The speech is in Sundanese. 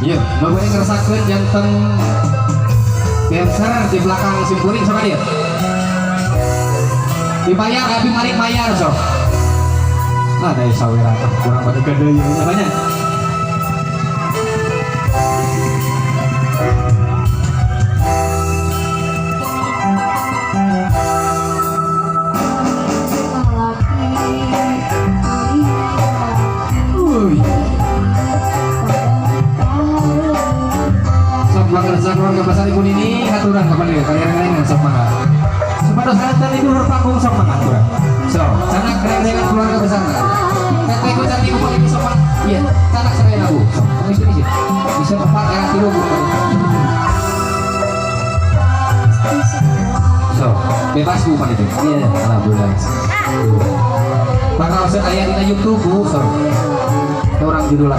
Iya, nu bade ngerasakeun janten dancer di belakang simkuring sama dia. Dibayar, abi mari bayar sok. Ah, dari sawera kurang bagi gede ya banyak. Sok mangga keluarga besar ibu nini aturan kapan dia kalian sok mangga. Supados kalian itu panggung sok mangga aturan. Sok, canak keren keluarga besar mangga. Teteh ku cantik ku ini sok mangga. Iya, canak serena bu. Sok, kamu sini sih. Bisa empat era tilu bu. Sok, bebas bu pan itu. Iya, alhamdulillah. Bakal usah aya dina YouTube bu, sok. Orang judulnya.